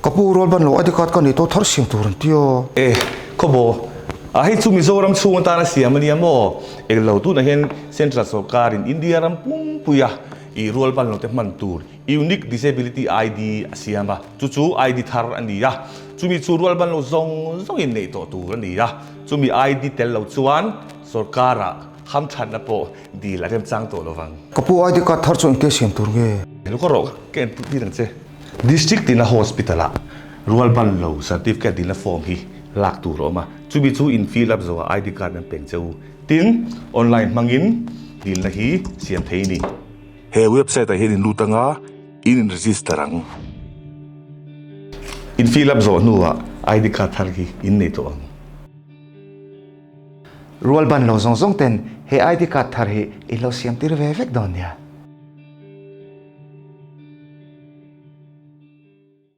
Ka pu Rualban lo ID card ka nei tawh thar siam tur an ti a. E, khawbaw, a hei chu Mizoram chhung atana siam a nia maw? Englo tunah hian Central sawrkarin India ram pumpuia i Rualban lo te hman tur Unique Disability ID a siam a, chu chu ID thar a ni a, chumi chu Rualban lo zawng zawngin neih tawh tur a ni a, chumi ID tel lo chuan sawrkarah hamthatna pawh dil a remchang tawh lovang. Ka pu ID card thar chu engtia siam tur nge? Lo ka rawh ka en tir ang che. District tina hospital ah rualban lo certificate dilna form hi lak tur a awm a, chumi chu in fill up zawhah ID card an peng che u. Tin, online hmangin dilna hi siam thei a ni. He website ah hian in lut anga in in register ang. In fill up zawh hnuah ID card thar hi in nei tawh ang. Rualban lo zawng zawng ten he ID card thar hi in lo siam tir ve vek dawn nia.